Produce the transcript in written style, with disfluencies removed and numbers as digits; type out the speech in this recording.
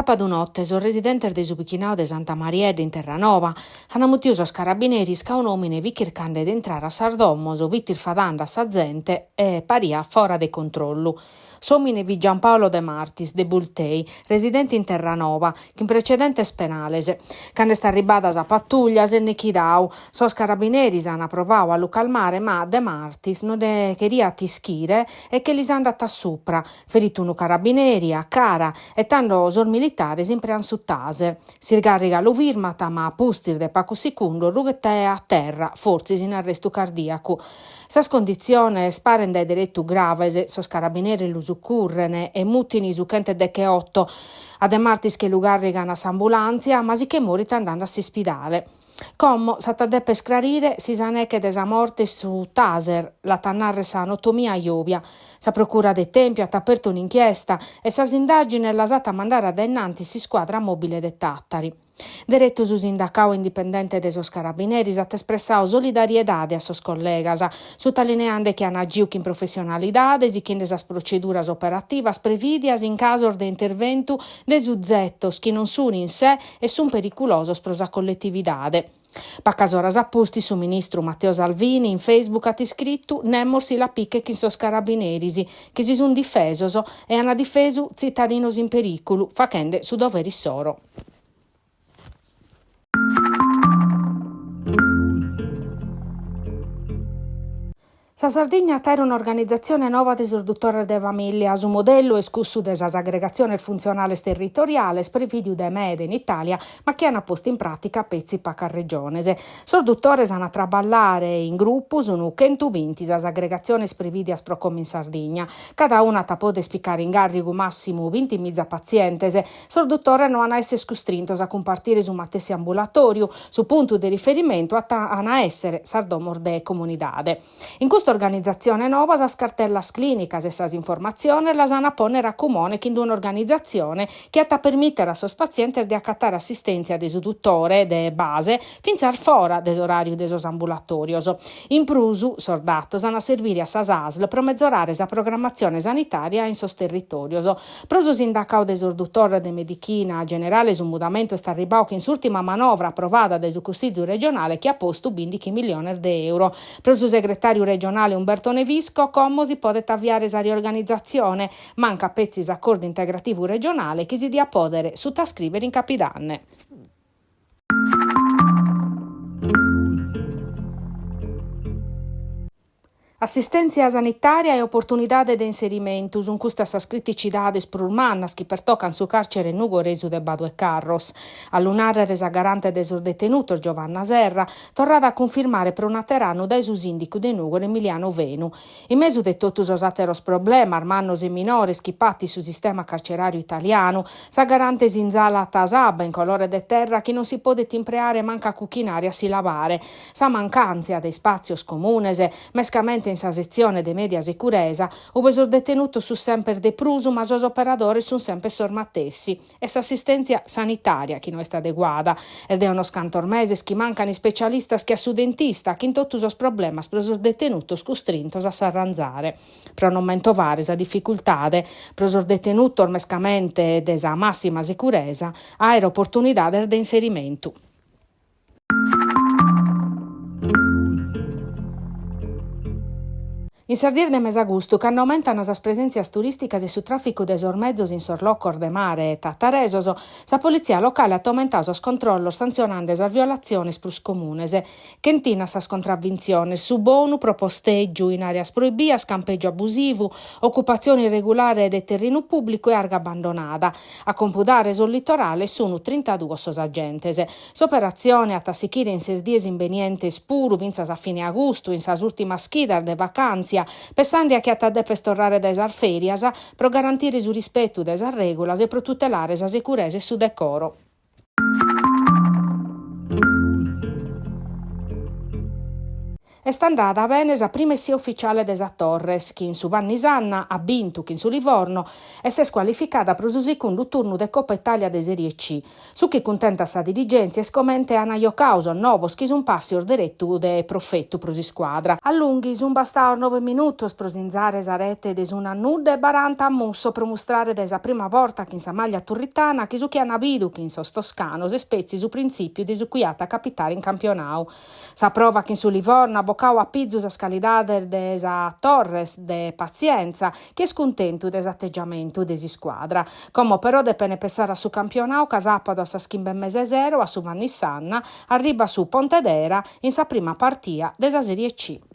Sàpadu note sos residentes de su bichinadu de Santa Mariedda in Terranova ant mutiu sos carabineris ca un'òmine fit chircande de intrare a sas domos, fit isfadande a sa zente e pariat fora de controllu. S'òmine fit Giampaolo De Martis, de Bultei, residente in Terranova, chin precedentes penales. Cando est arribada sa patùllia s'est nechidadu. Sos carabineris ant provadu a lu calmare ma De Martis no nde cheriat ischire e che lis andat a supra, Ferit unu carabineri a cara e tando sos militares impreant su taser. S'isgàrriga lu firmat ma a pustis de pagos sicundos rughet a terra, fortzis in arrestu cardìacu. Sas conditziones parent dae deretu graves, sos carabineris lu sucurren e mutin su chentedecheoto. A De Martis che lu gàrrigan a s'ambulàntzia ma si che morit andende a s'ispidale. Como s'at a deper crarire si sa neche de sa morte est su taser, l'at a narrer sa notomia jòbia. Sa procura de Tèmpiu at apertu un'inchiesta e sas indàgines las at a mandare a dae innantis s'iscuadra mòbile de Tàtari. Deretu su sindacau indipendente de sos carabineris at espressadu solidariedade a sos collegas, sutalineande chi an agiu chin professionalidade, sichinde sas proceduras operativas prevìdias in casos de interventu de suzetos chi non sun in se e sun periculosos pro sa colletividade. Pacas oras a pustis su ministru Matteo Salvini in Facebook at iscritu nemos si la pichet chin sos carabineris chi si sun difesos e an difesu tzitadinos in periculu fachende su dovere issoro. Sa Sardigna at àere un'organizatzione nova de sos dutores de famìllia. Su modellu est cussu de sas agregatziones funtzionales territoriales prevìdiu dae meda in Itàlia, ma chi ant postu in pràtica petzi pacas regiones. Sos dutores ant a traballare in grupu, sunt chentubinti sas agregatziones prevìdias pro como in Sardigna. Cada una at a pòdere picare in gàrrigu màssimu bintimiza patzientes. Sos dutores no ant a èssere custrintos a cumpartire su matessi ambulatòriu, Su puntu de riferimentu at an a èssere sas domos de comunidade. In custa organizatzione nova sas cartellas clìnicas e sas informatziones las an a pònnere a cumone chin un'organizatzione chi at a permìtere a sos patzientes de acatare assistèntzia de su dutore de base fintzas fora de s'oràriu de sos ambulatòrios. In prus, sos datos an a servire a sas ASL pro mezorare sa programmatzione sanitària in sos territòrios. Pro su sindacau de sos dutores de medichina generale su mudamentu est arribau chin s'ùrtima manovra aprovada dae su Cussizu regionale chi at postu bìndichi milliones de euro. Pro su segretàriu regionale Umberto Nevisco como si podet aviare sa riorganizatzione, mancat petzi s'acordu integrativu regionale chi si diat pòdere sutascrìvere in capidanne. Assistèntzia sanitària e oportunidade de inserimentu sunt custas sas criticidades prus mannas chi pertocant su càrcere nugoresu de Badu 'e Carros. A lu nàrrere sa garante de sos detenutos Giovanna Serra, torrada a cunfirmare pro un'àter'annu dae su sìndicu de Nùgoro Emiliano Fenu. In mesu de totu sos àteros problemas mannos e minores chi patit su sistema carceràriu italianu, sa garante sinzalat s'abba in colore de terra chi non si podet impreare mancu a cuchinare e a si lavare, Sa mancàntzia de ispàtzios comunes, mescamente in sa setzione de mèdia securesa, ue sos detenutos sunt semper de prus ma sos operadores sunt semper sos matessi, e s'assistèntzia sanitària chi no est adeguada. Est de unos cantos meses chi mancan ispecialistas che a su dentista, chin totu sos problemas pro sos detenutos custrintos a s'arranzare. Pro non mentovare sa dificultade pro sos detenutos mescamente de sa màssima securesa a àere oportunidades de inserimentu. In sas dies de mesagustu, cando aumentan sas presèntzias turìsticas e su tràficu de sos mezos in sos locos de mare tataresos, sa politzia locale at aumentadu sos controllos santzionende sas violatziones prus comunes. Chentinas sas contravintziones, su bonu pro postègiu in àreas proibias, campègiu abusivu, ocupatzione irregulare de terrinu pùblicu e arga abbandonada. A compudare sos litorales sunt trintaduos sos agentes. S'operatzione at a sichire in sas dies imbenientes puru, fintzas a fine agustu, in sas ùrtimas chidas de vacàntzia, pessande a chie at a deper torrare dae sas fèrias, pro garantire su rispetu de sas règulas e pro tutelare sa securesa e su decoro. Est andada bene sa prima essia ufficiale de sa Torres, chi in su Vanni Sanna at bintu chin su Livorno e s'est cualificada pro su segundu turnu de Copa Italia de Serie C. Su chi cuntentat sa dirigèntzia est comente ant jocadu sos novos chi sunt passios deretu de profetu pro s'iscuadra. A Lunghi sunt bastados nobe minutos pro sinzare sa rete de s'unu a nudda e baranta a Musso pro mustrare dae sa prima borta chin sa maglia turritana chi su chi ant bidu chin sos toscanos est petzi su printzìpiu de su chi at a capitare in campionadu. Sa prova chin su Livorno at bocadu a pizu sas calidades de sa Torres de Pazienza, chi est cuntentu de s'ategiamentu de s'iscuadra. Como però depene pessare a su campionadu ca sàpadu a sas chimbe e mesa 'e sero a su Vanni Sanna arribat su Pontedera in sa prima partia de sa Serie C.